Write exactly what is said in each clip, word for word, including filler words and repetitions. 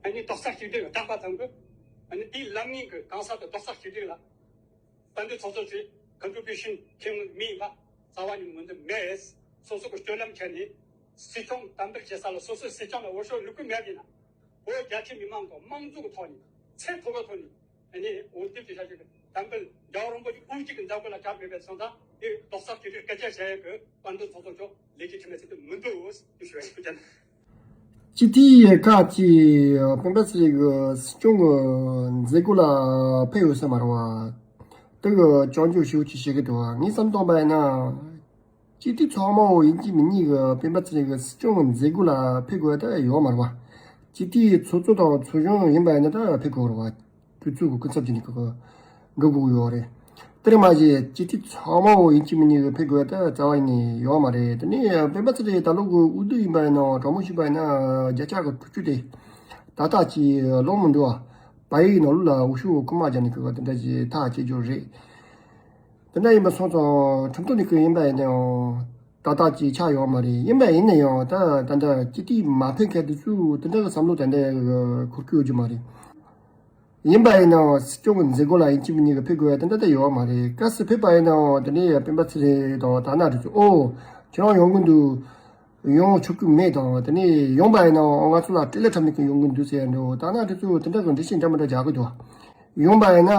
ཨ་ནི་རྡོག་རྩ་གཅིག་སྒྲིལ་ལ་དགག་པ་དང་གི། ཨ་ནི་དེའི་ལམ་ངན་གྱི་གང་ཟག་དང་རྡོག་རྩ་གཅིག་སྒྲིལ་ལ། དཔལ་འབྱོར་ཚོགས་གཙོ་ཚོས་ཀོན་ཊི་བུ་ཤན་ཁྱེར་མི་ཡིན་པ་རྩ་བ་ནས་མི་འདུག་མེད། སོ་སོ་གི་སྤྱོད་ལམ་ཁྱེར་ནས་སྲིད་སྐྱོང་དམ་འབུལ་བྱེད་ས་ལ་སོ་སོའི་སྲིད་སྐྱོང་ལ་འོས་ཤོག་བླུག་གི་མེད་པ་ཡིན་ན། བོད་རྒྱ་ཆེ་མི་མང་གི་དམངས་གཙོ་གི་ཐོག་ནས་ཚད་མཐོ་བའི་ཐོག་ནས་ཨ་ནི་འོས་བསྡུ་བྱེད་བྱ་རྒྱུ་གི་དམ་འབུལ་རྒྱལ་བ་རིན་པོ་ཆེ་དབུ་གཅིག་གི་མཛད་སྒོ་ལ་བཅར་མེད་པའི་སོང་ཙང་དེ་རྡོག་རྩ་གཅིག་སྒྲིལ་སྐད་ཆ་བཤད་ཡས་གི་དཔལ་འབྱོར་ཚོགས་གཙོ་མཆོག་ལས་ཀྱི་ཁྲིམས་མེད་ཚིག་ཏུ་མི་འདུག་ཟེར་ཞུ་བའི་སྐུ་མཁྱེན། སྤྱི་འཐུས་ཁག་ཅིག་སྤེན་པ་ཚེ་རིང་གི་སྲིད་སྐྱོང་གི་མཛད་སྒོ་ལ་ཕེབས་ཡོད་ས་མ་རེད་བ། དེ་གི་སྐྱོན་བརྗོད་ཞེ་པོ་ཅིག་བྱེད་ཀྱི་འདུག་བ། ངས་བསམ་བཏང་པ་ཡིན་ན། སྤྱི་འཐུས་ཚང་མ་བོ་ཡིན་གཅིག་མིན་གཉིས་གི་སྤེན་པ་ཚེ་རིང་གི་སྲིད་སྐྱོང་གི་མཛད་སྒོ་ལ་ཕེབས་དགོས་ད་ཡོད་མ་རེད་བ། སྤྱི་འཐུས་ཚོགས་གཙོ་དང་ཚོགས་གཞོན་ཡིན་པ་ཡིན་ན་ད་ཕེབས་དགོས་རེད་བ། དུས་ཚོད་ཀྱི་སྐུ་ཚབ་ཀྱི་ནི་ཁག་འགོ་དགོས་ཡོད་རེད། དེར་མ་ཟད་སྤྱི་འཐུས་ཚང་མ་བོ་ཡིན་གཅིག་མིན་གཉིས་ཀྱི་ཕེབས་དགོས་ད་རྩ་བ་ཡིན་ནི་ཡོད་མ་རེད། དེ་ནས་སྤེན་པ་ཚེ་རིང་ད་ལོ་གི་འོས་བསྡུ་ཡིན་པ་ཡིན་ན་དྲང་མོ་ཞུས་པ་ཡིན་ན་བརྒྱ་ཆ་གི་དྲུག་ཅུ་དེ་ཏག་ཏག་ཅིག་ལོང་མི་འདུག་བ། བལ་ཡུལ་ནང་ལོགས་ལ་འོས་ཤོག་རྐུ་མ་རྒྱག་ནི་གི་དེ་འདྲ་ཞིག་ཐག་བཅད་རྒྱུ་རེད། དེ་འདྲ་ཡིན་པ་སོང་ཙང་ཁྲིམས་ཐོག་ནས་གི་ཡིན་པ་ཡིན་ནའང་ཏག་ཏག་ཅིག་ཆགས་ཡོད་མ་རེད། ཡིན་པ་ཡིན་ན་ཡང་ད་ད་ལྟ་སྤྱི་འཐུས་མ་ཕེབས་མཁན་དེ་ཚོས་དེ་འདྲ་གི་བསམ་བློ་དེ་འདྲ་གི་འཁོར་གི་ཡོད་རྒྱུ་མ་རེད། ཡིན་པ་ཡིན་ནའང་སྲིད་སྐྱོང་གི་མཛད་སྒོ་ལ་ཡིན་གཅིག་མིན་གཉིས་ཀྱི་ཕེབས་དགོས་དེ་འདྲ་ད་ཡོད་མ་རེད། གལ་སྲིད་ཕེབས་པ་ཡིན་ནའང་དེ་ནས་སྤེན་པ་ཚེ་རིང་དང་དར་ནག་དེ་ཚོས་ཨོ་ཁྱེད་རང་ཡོང་གི་འདུག་ཡོང་ཆོག་གི་མེད་དང་དེ་ནས་ཡོང་པ་ཡིན་ནའང་ང་ཚོ་ལ་སྤྲེལ་ལད་འཁྲབ་ནས་ཀྱི་ཡོང་གི་འདུག་ཟེར་འགྲོ། དར་ནག་དེ་ཚོས་དེ་འདྲ་གི་འགྲེལ་བཤད་འདྲ་མི་འདྲ་རྒྱག་གི་འདུག་ཡོང་པ་ཡིན་ན་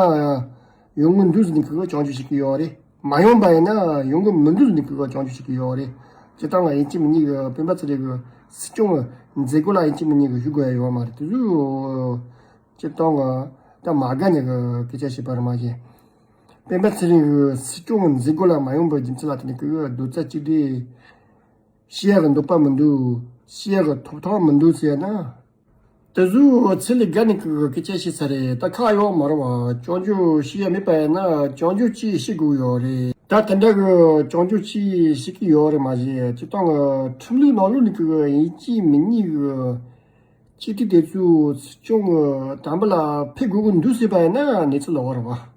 ཡོང་གི་འདུག་ཟེར་ནས་ཀྱི་སྐྱོན་བརྗོད་བྱེད་ཀྱི་ཡོད་རེད། མ་ཡོང་པ་ཡིན་ན་ཡོང་གི་མི་འདུག་ཟེར་ནས་ཀྱི་སྐྱོན་བརྗོད་བྱེད་ཀྱི་ཡོད་རེད། སྤྱིར་བཏང་ང་ཡིན་གཅིག་མིན་གཉིས་གི་སྤེན་པ་ཚེ་རིང་གི་སྲིད་སྐྱོང་གི་མཛད་སྒོ་ལ་ཡིན་གཅིག་མིན་གཉིས་གི་ཞུགས་དགོས་ཡ་ཡོད་མ་རེད། དེ་ཚོས་སྤྱིར་བཏང་ང་ད་མ་དགའ་ནས་གི་སྐད་ཆ་བཤད་པ་རེད་མ་གཞི། སྤེན་པ་ཚེ་རིང་གི་སྲིད་སྐྱོང་གི་མཛད་སྒོ་ལ་མ་ཡོང་པའི་རྒྱུ་མཚན་ལ་དེ་ནས་གི་རྡོག་རྩ་གཅིག་སྒྲིལ་བྱེད་ཡ་གི་འདོད་པ་མི་འདུག་བྱེད་ཡ་གི་ཐོབ་ཐང་མི་འདུག་ཟེར་ན། དེ་ཚོའི་ཚེ་ལས་བརྒལ་ནས་ཀྱི་སྐད་ཆ་བཤད་ས་རེད། ད་ཁག་ཡོད་མ་རེད་བ། སྐྱོན་བརྗོད་བྱེད་ཡ་མེད་པ་ཡིན་ན་སྐྱོན་བརྗོད་ཅིག་བྱེད་དགོས་ཡོད་རེད། ད་དེ་འདྲ་གི་སྐྱོན་བརྗོད་ཅིག་བྱེད་ཀྱི་ཡོད་རེད་མ་གཞི། སྤྱིར་བཏང་གི་ཁྲིམས་ལུགས་ནང་ལོགས་ནས་ཀྱི་ཡིན་གཅིག་མིན་གཉིས་གི་སྤྱི་འཐུས་དེ་ཚོས་སྲིད་སྐྱོང་གི་དམ་པ་ལ་ཕེབས་དགོས་ཀྱི་འདུག་ཟེར་པ་ཡིན་ན་གནས་ཚུལ་ལོགས་རེད་བ།